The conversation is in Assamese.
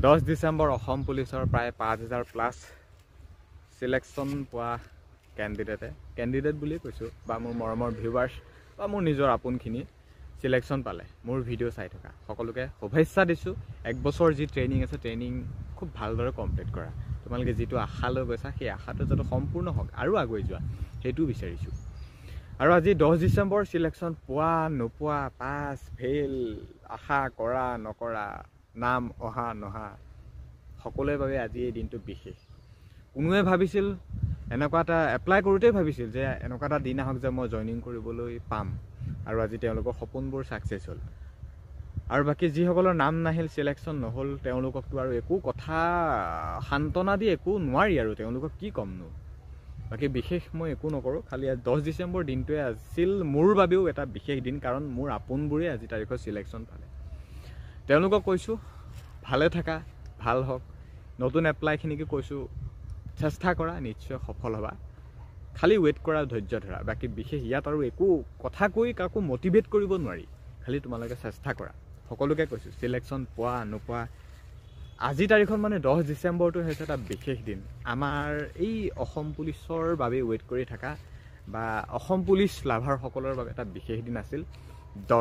10 ডিচেম্বৰ, অসম পুলিচৰ প্ৰায় 5000 প্লাছ চিলেকশ্যন পোৱা কেণ্ডিডেটে, কেণ্ডিডেট বুলিয়ে কৈছোঁ, বা মোৰ মৰমৰ ভিউৱাৰ্ছ বা মোৰ নিজৰ আপোনখিনি চিলেকশ্যন পালে। মোৰ ভিডিঅ' চাই থকা সকলোকে শুভেচ্ছা দিছোঁ। এক বছৰ যি ট্ৰেইনিং আছে, ট্ৰেইনিং খুব ভালদৰে কমপ্লিট কৰা। তোমালোকে যিটো আশা লৈ গৈছা, সেই আশাটো যাতে সম্পূৰ্ণ হওক আৰু আগুৱাই যোৱা, সেইটোও বিচাৰিছোঁ। আৰু আজি 10 ডিচেম্বৰ, চিলেকশ্যন পোৱা নোপোৱা, পাছ ফেইল, আশা কৰা নকৰা, নাম অহা নহা, সকলোৰে বাবে আজি এই দিনটো বিশেষ। কোনোৱে ভাবিছিল, এনেকুৱা এটা এপ্লাই কৰোঁতেই ভাবিছিল যে এনেকুৱা এটা দিন আহক যে মই জইনিং কৰিবলৈ পাম, আৰু আজি তেওঁলোকৰ সপোনবোৰ ছাকচেছ হ'ল। আৰু বাকী যিসকলৰ নাম নাহিল, চিলেকশ্যন নহ'ল, তেওঁলোককতো আৰু একো কথা সান্তনা দি একো নোৱাৰি আৰু তেওঁলোকক কি ক'মনো? বাকী বিশেষ মই একো নকৰোঁ, খালি 10 ডিচেম্বৰ দিনটোৱে আছিল মোৰ বাবেও এটা বিশেষ দিন, কাৰণ মোৰ আপোনবোৰেই আজি তাৰিখত চিলেকশ্যন পালে। তেওঁলোকক কৈছোঁ, ভালে থাকা, ভাল হওক। নতুন এপ্লাইখিনিকে কৈছোঁ, চেষ্টা কৰা, নিশ্চয় সফল হ'বা। খালি ৱেইট কৰা, ধৈৰ্য ধৰা। বাকী বিশেষ ইয়াত আৰু একো কথা কৈ কাকো মটিভেট কৰিব নোৱাৰি, খালি তোমালোকে চেষ্টা কৰা। সকলোকে কৈছোঁ, চিলেকশ্যন পোৱা নোপোৱা, আজি তাৰিখত মানে 10 ডিচেম্বৰটো হৈছে এটা বিশেষ দিন। আমাৰ এই অসম পুলিচৰ বাবে ৱেইট কৰি থকা বা অসম পুলিচ লাভাৰসকলৰ বাবে এটা বিশেষ দিন আছিল 10